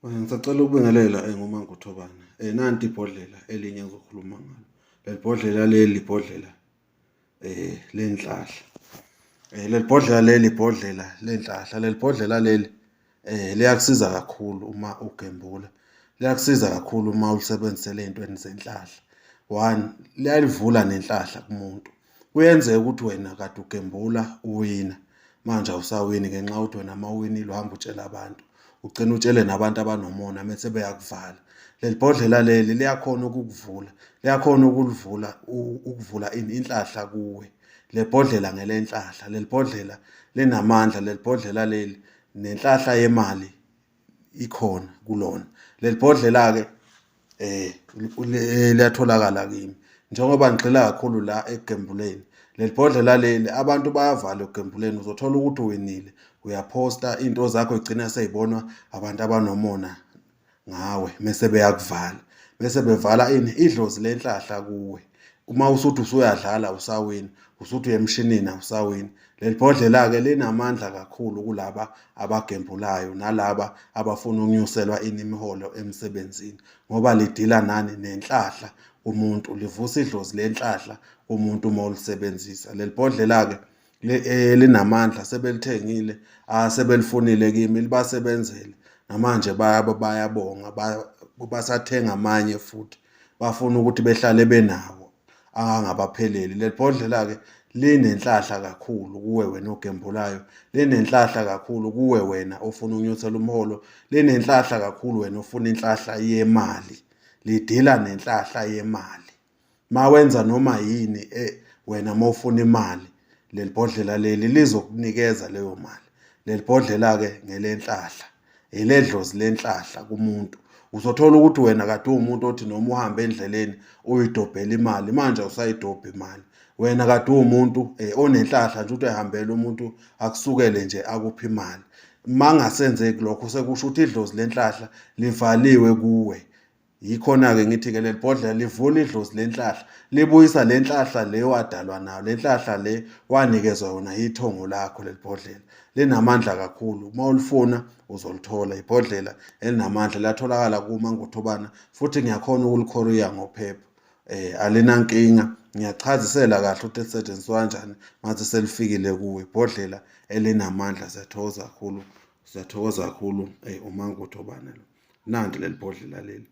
Ngisacela ukubingelela nguManguthobane. Nanti ibhodlela elinye engizokhuluma ngalo. Leli bhodlela leli ibhodlela lenhlahla. Leli bhodlela leli ibhodlela lenhlahla. Leli bhodlela leli liyakusiza kakhulu uma ugembula. Liyakusiza kakhulu uma ulisebenzisela ey'ntweni zenhlahla. One, liyalivula nenhlahla kumuntu. Kuyenzeka ukuthi wena kade ugembula uwina, manje awusawini ngenxa yokuthi wena uma uwinile uhamba utshela abantu, ugcine utshele nabantu abanomona mese beyakuvala. Leli bhodlela leli liyakhona ukukuvula, liyakhona ukulivula ukuvula ini inhlahla kuwe. Le bhodlela ngelenhlahla, leli bhodlela linamandla, leli bhodlela leli nenhlahla yemali ikhona kulona. Leli bhodlela-ke liyatholakala kimi njengoba ngigxila kakhulu la ekugembuleni. Leli bhodlela leli abantu bayavala ekugembuleni, uzothola ukuthi uwinile uyaphosta iy'nto zakho y'gcina sey'bonwa abantu abanomona ngawe mese beyakuvala. Bese bevala ini? Idlozi lenhlahla kuwe. Uma usuthi usuyadlala awusawini, usuthi uya emshinini awusawini. Leli bhodlela-ke linamandla kakhulu kulaba abagembulayo nalaba abafuna ukunyuselwa ini imiholo emsebenzini ngoba lidila nani nenhlahla kumuntu, livusa idlozi lenhlahla kumuntu uma ulisebenzisa. Leli bhodlela-ke linamandla sebelithengile asebelifunile kimi libasebenzele namanje bayabonga basathenga amanye futhi bafuna ukuthi behlale benawo angabapheleli. Leli bhodlela-ke linenhlahla kakhulu kuwe wena ogembulayo, linenhlahla kakhulu kuwe wena ofuna ukunyusela umholo, linenhlahla kakhulu wena ofuna inhlahla yemali, lidila nenhlahla yemali. Mawenza noma yini wena mawufuna imali, leli bhodlela leli lizokunikeza leyo mali. Leli bhodlela-ke ngelenhlahla. Eledlozi lenhlahla kumuntu. Uzothola ukuthi wena kade uwumuntu othi noma uhamba endleleni uyidobhela imali, manje awusayidobhi imali. Wena kade uwumuntu onenhlahla nje ukuthi ehambela umuntu akusukele nje akuphe imali. Uma kungasenzeki lokho sekusho ukuthi idlozi lenhlahla livaliwe kuwe. Yikhona-ke ngithi-ke leli bhodlela livula idlozi lenhlahla, libuyisa le nhlahla le wadalwa nayo, le nhlahla le wanikezwa yona yithongo lakho. Leli bhodlela linamandla kakhulu, uma ulifuna uzolithola. Ibhodlela elinamandla liyatholakala kuMangothobana futhi ngiyakhona ukulikhoriya ngophepha. Alinankinga, ngiyachazisela kahle ukuthi lisetshenziswa kanjani mase selifikile kuwe. Ibhodlela elinamandla, siyathokoza kakhulu, siyathokoza kakhulu uMangothobana lo. Nanti leli bhodlela leli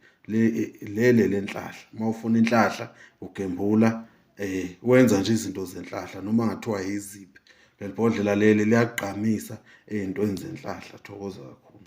leli lenhlahla. Uma ufuna inhlahla ugembula wenza nje izinto zenhlahla noma ngathiwa yiziphi. Leli bhodlela leli liyagqamisa ey'ntweni zenhlahla. Thokoza kakhulu.